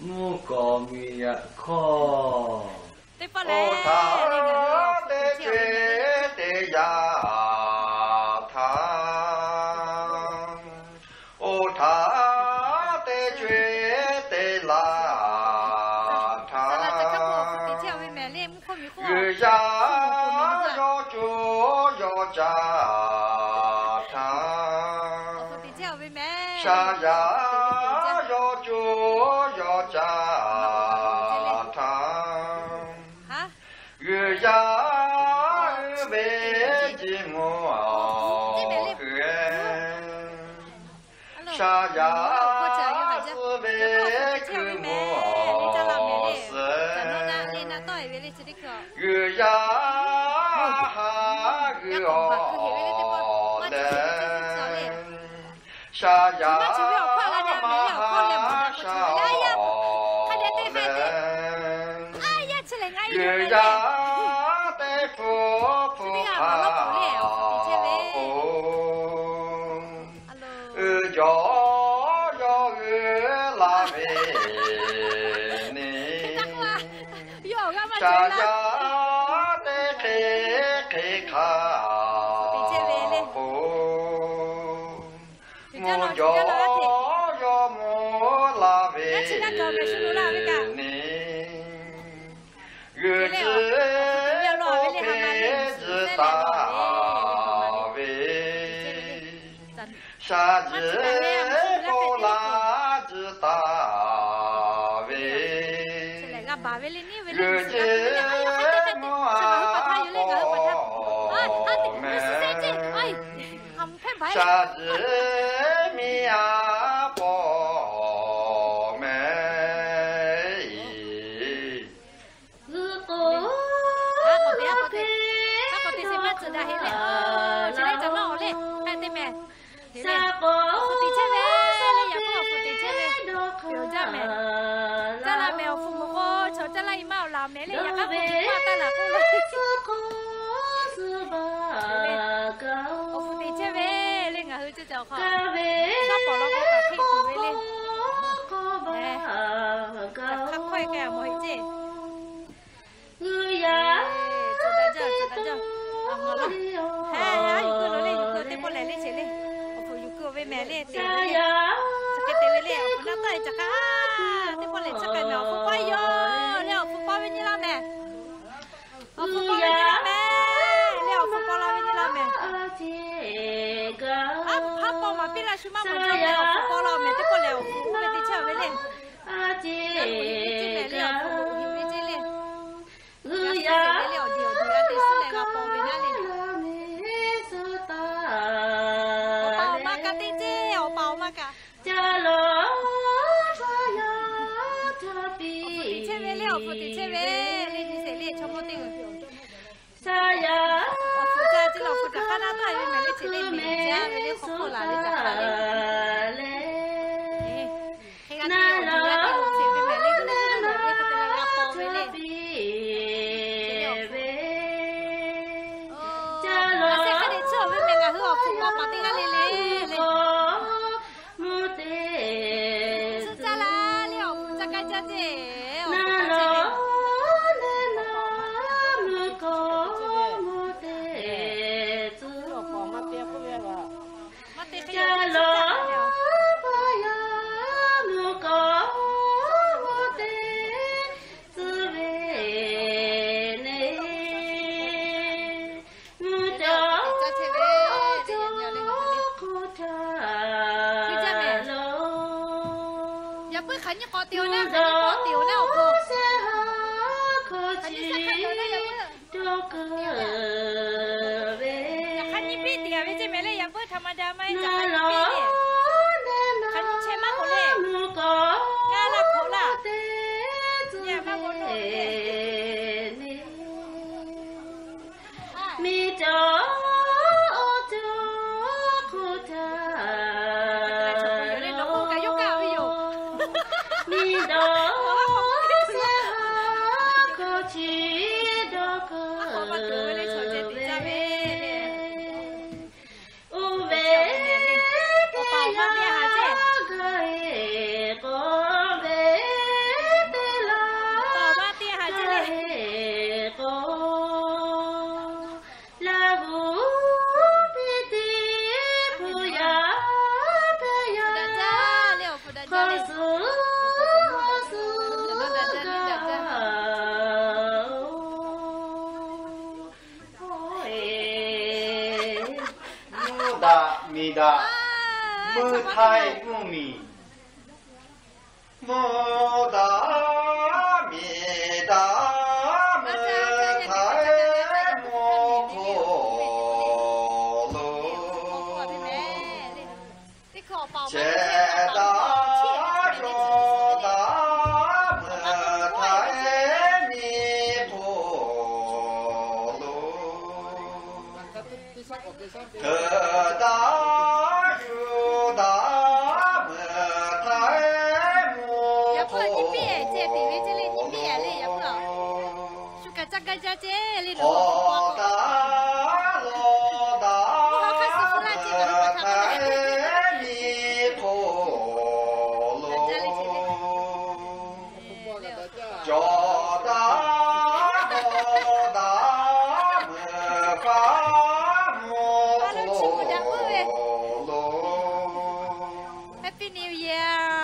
Mvuhˇ kawˍ miˬ yaꞈ hkawˇ. Teˇ pawˆ lehˬ, oˇ htaˇ teˇ co-e teˇ yanˇ htaˇ, oˇ htaˇ teˇ co-e teˇ laˇ htaˇ, G'uiˬ sha yawˇ co yawˇ caˇ htaˇ, sha yaˇ yawˇ co yawˇ caˇ htaˇ, G'uiˬ sha ve ji mvuhˇ awˬ hui, sha yaˇ suh ve kuiˬ mvuhˇ awˬ suhˍ, G'uiˬ sha haˉ g'uiˬ awˬ leh, sha yaˇ maˇ haˉ sha awˬ leh, G'uiˬ sha teˇ hpu hpu hpaˍ k'o, uiˍ jawˇ yawˇ g'uiˬ la ve neˇ, sha yaˇ teˇ hk'e hk'e hk'a k'o, mvuhˇ jawˇ yawˇ mvuhˇ la ve neˇ, G'uiˬ tcuh hk'oˆ hk'e tcuh taˍ ve, sha tcuh k'oˆ laˇ tcuh taˍ ve, G'uiˬ tcuh mvuhˇ a pawˬ meh, sha tcuh miˇ a pawˬ meh. Awˬ hpu teꞈ chehˇ ve le, yaꞈ k'oˆ awˬ hpu teꞈ chehˇ ve, pehˬ awˬ jaˇ mehˍ. Caˇ laˇ mehˍ awˬ hpu mawˬ k'o, chaw caˇ laˇ i maˇ awˬ laˬ mehˍ le, yaꞈ hk'aˇ k'o teˇ maˇ taˇ laˬ k'oˆ la. Awˬ hpu teꞈ chehˇ ve le, ngaˬ hui ceh ceh awˬ hk'aw, shaˉ pawˍ law k'o kaꞈ hk'e tuˬ ve le. Hk'aˇ hkawehˇ k'ai a mawˬ heˆ ceˇ. G'uiˬ yaˇ tcuh daꞈ jaˇ, tcuh daꞈ jaˇ. Yuˬ keu lo le, yuˬ keu teˇ pawˆ lehˬ le, sheˍ le. Awˬ hpu yuˬ keu ve mehˍ le, teꞈ ve le. Chi hk'e te ve le, awˬ hpu naˇ taˇ e caꞈ hk'aˇ, teˇ pawˆ lehˬ chi hk'e mehˍ, awˬ hpu paˇ yoˬ le, awˬ hpu paˇ ve nyi laˇ mehˍ. Awˬ hpu paˇ ve nyi laˇ mehˍ le, awˬ hpu paˇ laˇ ve nyi laˇ mehˍ. Aˉ hpaˇ paw maˍ piˇ laˇ shu maˇ mawˬ jaˇ mehˍ, awˬ hpu paˇ laˇ mehˍ, teˇ pawˆ lehˬ awˬ hpu ve teˇ chehˇ ve le. G'a loꞈ heꞈ ve ceˇ mehˍ le, awˬ hpu loꞈ heꞈ ve ceˇ le. G'a suh ve le, awˬ diˬ awˬ diˬ g'a te suh leh g'a paw ve naˉ le. Awˬ paˍ awˬ ma kaꞈ te ceˇ, awˬ paˍ awˬ ma kaꞈ. Awˬ hpu teꞈ chehˇ ve le, awˬ hpu teꞈ chehˇ ve le, nyi sheˍ le, chaw mawˇ teˇ g'uiˬ. Awˬ hpu ca ce le, awˬ hpu caꞈ hk'aˇ naˇ taˇ ve mehˍ le, chi le mehˍ jaˇ ve le, hk'aw hk'oˆ laˬ ve caꞈ hk'aˇ le. Hk'e g'a te awˬ diˬ g'a te loꞈ sheˍ ve mehˍ le, g'a paw ve le. Awˬ hpu, a shehˆ hk'a dehꞈ tcuhˉ awˬ ve mehˍ, ngaˬ hui awˬ hpu paw paˍ teˇ g'aˇ le le le. Tcuhˉ caˇ la le, awˬ hpu caˇ kaˇ caˇ ceˇ, awˬ hpu caˇ ceˇ le. Maˇ te hk'e le, tcuhˉ caˇ la le. Tcuhˉ ve neˇ, mvuhˇ caˇ awˬ hk'oˆ htaˇ lo, yaꞈ puiˉ hk'aˬ nyi k'awꞈ te-o naˇ, hk'aˬ nyi k'awꞈ te-o naˇ, awˬ hk'oˆ, hk'aˬ nyi shehˆ hk'a te-o naˇ, yaꞈ puiˉ dawˇ keu ve, yaꞈ hk'aˇ nyi piˇ te-a ve ceˇ mehˍ le, yaꞈ puiˉ htaꞈ ma da maˇ heˆ, yaꞈ hk'aˇ nyi piˇ le, hk'aˬ nyi chehˇ maˇ k'oˆ le, ngaˇ laˇ hk'awꞈ laˇ, nyi maˇ g'aw lo le. Miˬ cawˬ awˬ cawˬ hk'oˆ htaˇ, miˬ dawˬ shehˆ ha hk'oˆ chi dawˇ keu ve, oˇ ve teˇ yanˇ gaˬ-e k'oˆ ve, Miˬ daꞈ meuˇ htaiˇ mvuhˇ miˬ. Mvuhˇ daꞈ miˬ daꞈ meuˇ htaiˇ mvuhˇ hk'oˆ lo. Cehˬ daꞈ cawˬ daꞈ meuˇ htaiˇ miˬ hk'oˆ lo. Hkeuꞈ daꞈ yuˬ daꞈ meuˇ htaiˇ mvuhˇ hk'oˆ lo. Hk'awꞈ daꞈ lawˬ daꞈ meuˇ htaiˇ miˬ hk'oˆ lo. Cawˬ daꞈ dawˬ daꞈ meuˇ faˉ mvuhˇ hk'oˆ lo.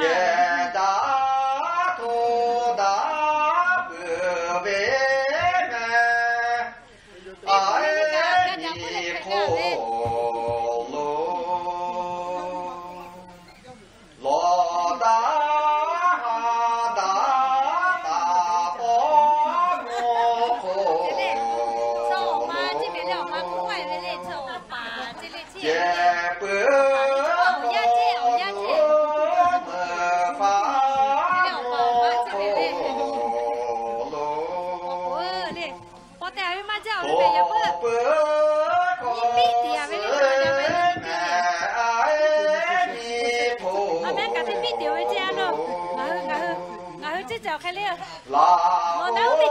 Jehˬ daꞈ hto daꞈ peuˬ ve mehˬ. A ehˉ miˬ hk'oˆ lo. Lawˬ daꞈ haˍ daꞈ taˍ pawˆ mvuhˇ hk'oˆ lo. Jehˬ peuˬ hkawˇ mvuhˇ meuˇ faˉ mvuhˇ hk'oˆ lo. Hk'awꞈ peuˬ hkawˇ suhˍ mehˍ a ehˉ miˬ hk'oˆ lo. Laˬ k'o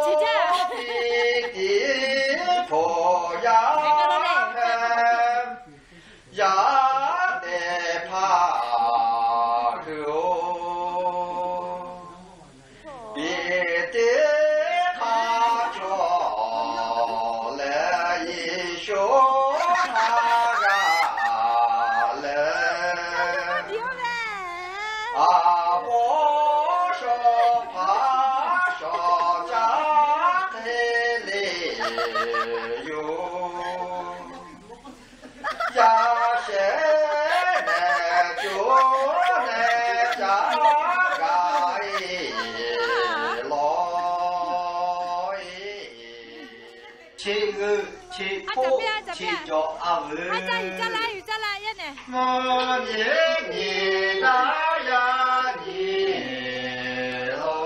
tiˉ tiˉ hpawˇ yaˇ yaˇ teˇ hpaˍ hui-oˬ, biˇ teˇ hk'aˇ cawˬ leh Yeˍsuˆ hk'a g'a leh, a poˉ shawˍ hpaˇ shawˍ caˉ hk'e le yoˬ. Yaˇ shehˍ mehˍ co nehˬ caˉ gaˬ e lawˬ e. Chi g'uiˬ chi hpoˆ chi cawˬ a veuˬ. Mvuhˇ nyi nyi daꞈ yaˇ nyi lo.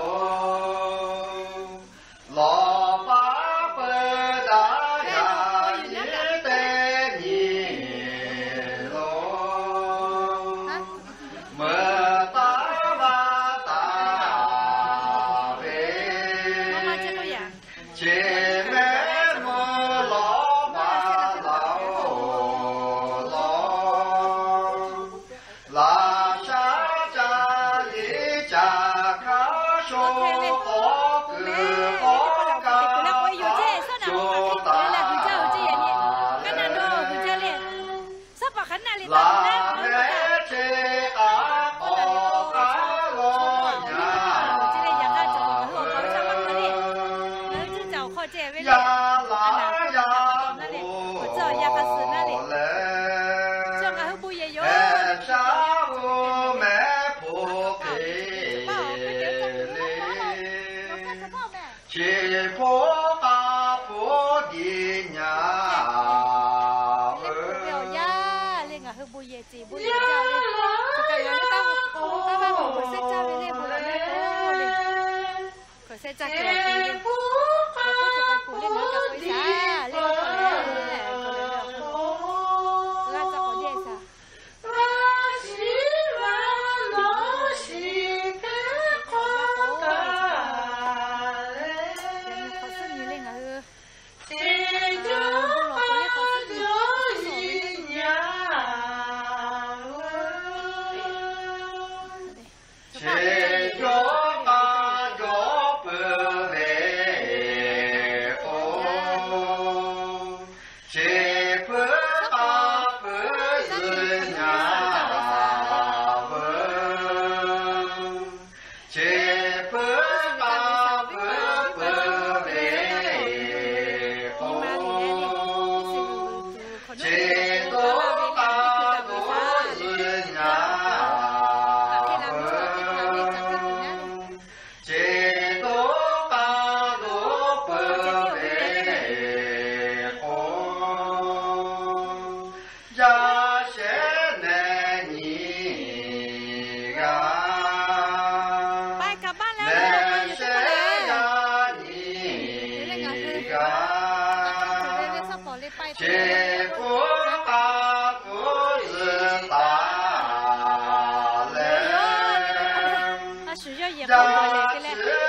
Lawˬ paˉ peuˬ daꞈ yaˇ nyi teˇ nyi lo. Meuꞈ taˍ maˇ taˍ ve, chi mehˍ mvuhˇ lawˬ maˇ lawˬ lawˬ. Laꞈ shaˉ ca liˇ ca hkaˉ sho k'awꞈ kuiˬ k'awꞈ kaˇ k'awꞈ co taˍ Laꞈ mehˍ ce k'a k'awꞈ k'aˉ lawˬ nyi a ve, yaˇ laꞈ yaˇ k'oˍ leh, heh shaˉ oˇ mehˍ hpoꞈ hk'e le. Chi hpoˆ k'a hpoˆ diˬ nyi a ve. Chi yawˇ k'a yawˇ peuˬ leh